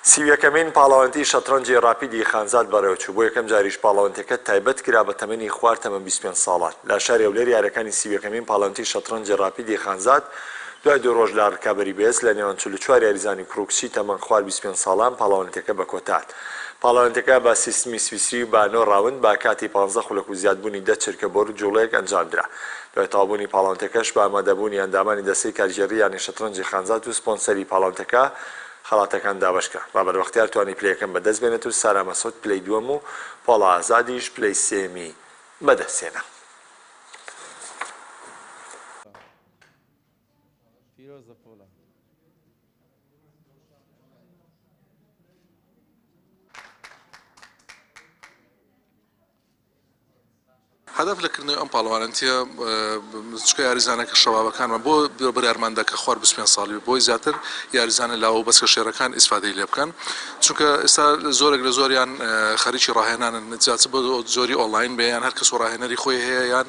31ەمین پاڵەوانێتی شەتڕەنجی ڕاپیدی خانزاد بەڕێوەچوو، بۆ یەکەم جاریش پاڵەوانێتیەکە تایبەت کرا بە تەمەنی خوار تەمەن 25 ساڵان. لە شاری هەولێر یاریەکانی 31ەمین پاڵەوانێتی شەتڕەنجی ڕاپیدی خانزاد دوای دوو ڕۆژ لە ڕکابەری بەهێز لە نێوان 44 یاریزانی کوڕ و کچی تەمەن خوار 25 ساڵان پاڵەوانێتیەکە بە کۆتا هات. پاڵەوانێتیەکە بە سیستمی سویسری و بە نۆ ڕاوند بە کاتی 15 خولەک و زیادبوونی 10 چرکە بۆ جوڵەیەک ئەنجامدرا. دوای تەواوبوونی پاڵەوانێتیەکەش بە ئامادەبوونی ئەندامانی دەستەی کارگێڕی یانەی شەتڕەنجی خانزاد و سپۆنسەری پاڵەوانێتیەکە خەڵاتەکان دابەشکران. ڕابەر بەختیار توانی پلەی یەکەم بەدەست بێنێت و سارا مەسعود پلەی دووەم و پۆڵا ئازادیش پلەی سێیەمی بەدەستهێنا. پیرۆزە پۆڵا. هەدەف لە کردنەوەی ئەم پاڵەوانێتیە چونکە یاریزانەکە شەبابەکانمان بۆ بڕیارماندا کە خوار 25 ساڵی بێت بۆی زیاتر یاریزانە لاوە و بەچکە شێرەکان ئیسفادەی لێ بکەن چونکە ئێستا زۆرێک لە زۆریان خەریکی ڕاهێنانن جا چ بە جۆری ئۆنلاین بێ یان هەر کەس و ڕاهێنەری خۆی هەیە یان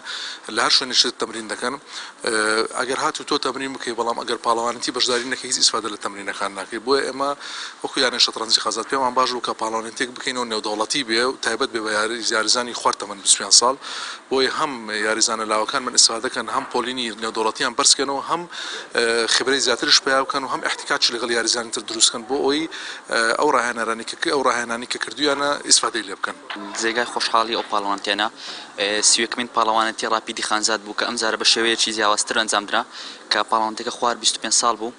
لە هەر شوێنێکی تر تەمرین دەکەن ئەگەر هاتوو تۆ تەمرین بکەی بەڵام ئەگەر پاڵەوانێتی بەشداری نەکەی هیچ ئیسفادە لە تەمرینەکان ناکەی بۆیە ئێمە وەکو یانەی شەتڕەنجی خانزاد پێمان باش بوو کە پاڵەوانێتیەک بکەینەوە نێودەوڵەتی بێ و تایبەت بێ بە یاریزانی خوار تەمەن 25 ساڵ بۆیە هەم یاریزانە لاوەکانمان ئیسفادە کەن هەم پۆلینی نێودەوڵەتیان بەرز کەنەوە هەم خبرەی زیاتریش پەیا بکەن و هەم ئیحتیکاکیش لەگەڵ یاریزانی تر دروست کەن بۆ ئەوەی ئەو ڕاهێنەرانی کە ئەو ڕاهێنانی کە کردوویانە ئیسفادەی لێ بکەن. جێگای خۆشحاڵی ئەو پاڵەوانتیانە 31ەمین پاڵەوانێتی ڕاپیدی خانزاد بوو کە ئەمجارە بە شێوەیەکی جیاوازتر ئەنجامدرا کە پاڵەوانێتیەکە خوار 25 ساڵ بوو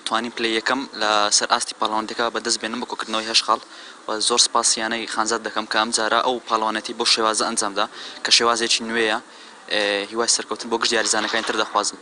توانیم پلەی یەکەم لە سەر ئاستی پاڵەوانێتیەکە بەدەست بێنم بە کۆکردنەوەی هەشت خاڵ و زۆر سپاسی یانەی خانزاد دەکەم کە ئەمجارە ئەو پاڵەوانێتی بەو شێوازە ئەنجامدا کە شێوازێکی نوێیە هیوای سەرکەوتن بۆ گشت یاریزانەکانی تر دەخوازم.